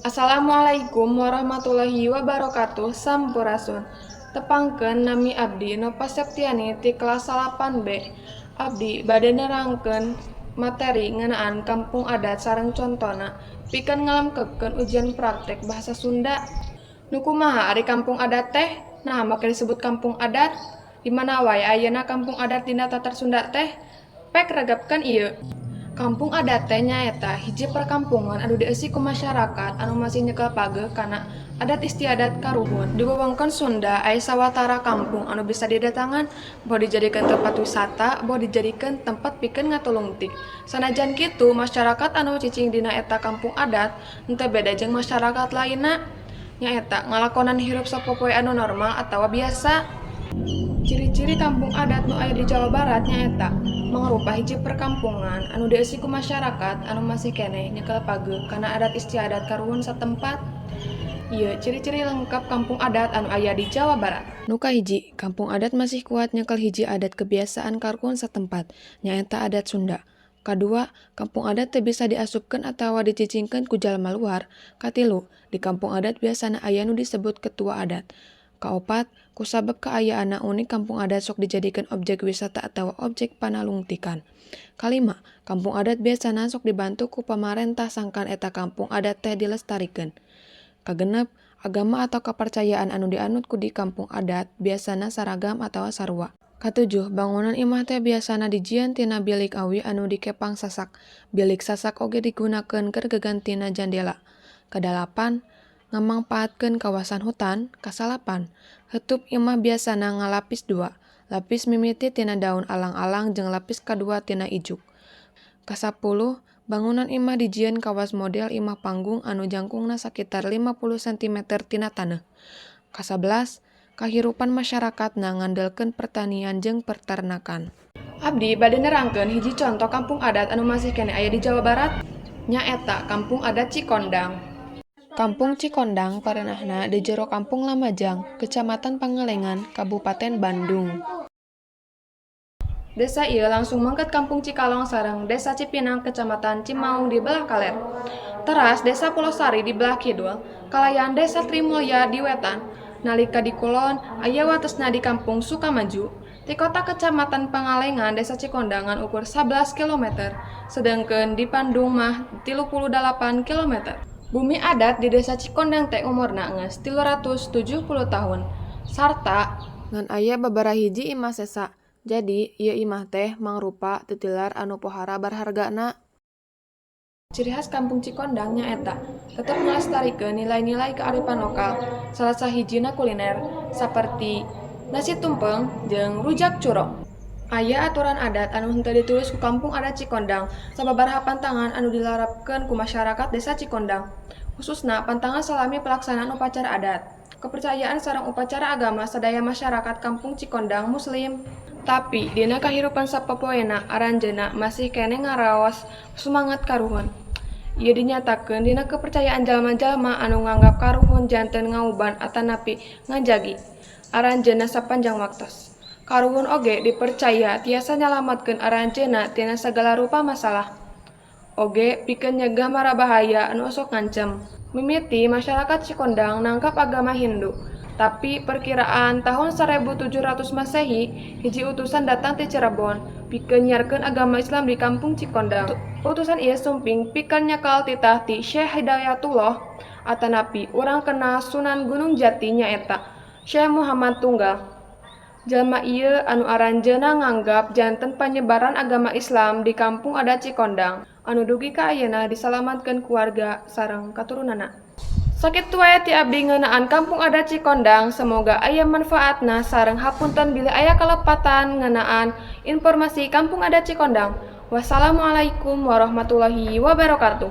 Assalamualaikum warahmatullahi wabarakatuh. Sampurasun. Tepangkeun, nami abdi Nova Septiani ti kelas 8B. Abdi bade nerangkeun materi ngeunaan kampung adat sareng contona pikeun ngalengkepkeun ujian praktek bahasa Sunda. Nu kumaha ari kampung adat teh? Naha make disebut kampung adat? Di mana wae ayeuna kampung adat dina Tatar Sunda teh? Pek regepkeun ieu. Kampung adat teh nyaeta hiji perkampungan anu dieusi ku masyarakat anu masih nyekel pageh kana adat istiadat karuhun. Di wewengkon Sunda aya sawatara kampung anu bisa didatangan, boh dijadikeun tempat wisata, boh dijadikeun tempat pikeun ngatulungtik. Sanajan kitu, masyarakat anu cicing dina eta kampung adat henteu beda jeung masyarakat lainna, nyaeta ngalakonan hirup sapopoe anu normal atawa biasa. Ciri-ciri kampung adat nu aya di Jawa Barat nyaeta mangrupa hiji perkampungan anu dieusi ku masyarakat anu masih keneh nyekel pageh kana adat istiadat karuhun satempat. Ieu ciri-ciri lengkap kampung adat anu aya di Jawa Barat. Nu kahiji, kampung adat masih kuat nyekel hiji adat kebiasaan karuhun satempat, nyaeta adat Sunda. Kadua, kampung adat teu bisa diasupkeun atawa dicicingkeun ku jalma luar. Katilu, di kampung adat biasana aya nu disebut ketua adat. Kaopat, kusabab kaayaanna unik, kampung adat sok dijadikeun objek wisata atawa objek panalungtikan. Kalima, kampung adat biasana sok dibantu ku pamarentah sangkan eta kampung adat teh dilestarikeun. Kagenep, agama atau kapercayaan anu dianut ku di kampung adat biasana saragam atawa sarua. Katujuh, bangunan imah teh biasana dijieun tina bilik awi anu dikepang sasak. Bilik sasak oge digunakeun keur gagantina jandela. Kadalapan, ngamangpaatkeun kawasan hutan. Kasalapan, heutup imah biasana ngalapis dua, lapis mimiti tina daun alang-alang jeung lapis kadua tina ijuk. Kasapuluh, bangunan imah dijieun kawas model imah panggung anu jangkungna sakitar 50 cm tina taneuh. Kasabelas, kahirupan masyarakatna ngandelkeun pertanian jeung peternakan. Abdi bade nerangkeun hiji conto kampung adat anu masih keneh aya di Jawa Barat, nyaeta Kampung Adat Cikondang. Kampung Cikondang parenahna di jero Kampung Lamajang, Kecamatan Pangalengan, Kabupaten Bandung. Desa ieu langsung mengket Kampung Cikalong sareng Desa Cipinang, Kecamatan Cimaung, di belah kaler. Teras Desa Pulosari di belah kidul, kalayan Desa Trimulya di wetan. Nalika di kulon aya watesna di Kampung Sukamaju. Ti kota Kecamatan Pangalengan, Desa Cikondang ngan ukur 11 km, sedengkeun di Bandung mah 38 km. Bumi adat di Desa Cikondang teh umurna geus 370 tahun sarta ngan aya babaraha hiji imah sesa. Jadi ieu imah teh mangrupa titilar anu pohara berhargana. Ciri khas Kampung Cikondang nyaeta tetep ngalestarikeun nilai-nilai kearifan lokal, salah sahijina kuliner saperti nasi tumpeng jeung rujak curo. Aya aturan adat anu henteu ditulis ku Kampung Adat Cikondang, sababaraha pantangan anu dilarapkeun ku masyarakat Desa Cikondang, khususna pantangan salami pelaksanaan upacara adat. Kepercayaan sareng upacara agama sadaya masyarakat Kampung Cikondang Muslim. Tapi dina kahirupan sapopoena aranjeunna masih keneh ngaraos sumanget karuhun. Ieu dinyatakeun dina kepercayaan jalma-jalma anu nganggap karuhun janten ngauban atanapi ngajagi aranjeunna sapanjang waktos. Karuhun oge dipercaya tiasa nyalametkeun aranjeunna tina sagala rupa masalah. Oge pikeun nyegah marabahaya anu osok ngancem. Mimiti masyarakat Cikondang nangkap agama Hindu. Tapi perkiraan tahun 1700 Masehi, hiji utusan datang ti Cirebon pikeun nyiarkeun agama Islam di Kampung Cikondang. Utusan ieu sumping pikeun nyekel titah ti Syekh Hidayatullah atanapi urang kenal Sunan Gunung Jati, nyaeta Syekh Muhammad Tunggal. Jalma ieu anu aranjeunna nganggap janten panyebaran agama Islam di Kampung Adat Cikondang anu dugi ka ayeuna disalamatkeun ku warga sareng katurunanna. Sakitu wae ti abdi ngeunaan Kampung Adat Cikondang, semoga aya manfaatna sareng hapunten bilih aya kalepatan ngeunaan informasi Kampung Adat Cikondang. Wassalamualaikum warahmatullahi wabarakatuh.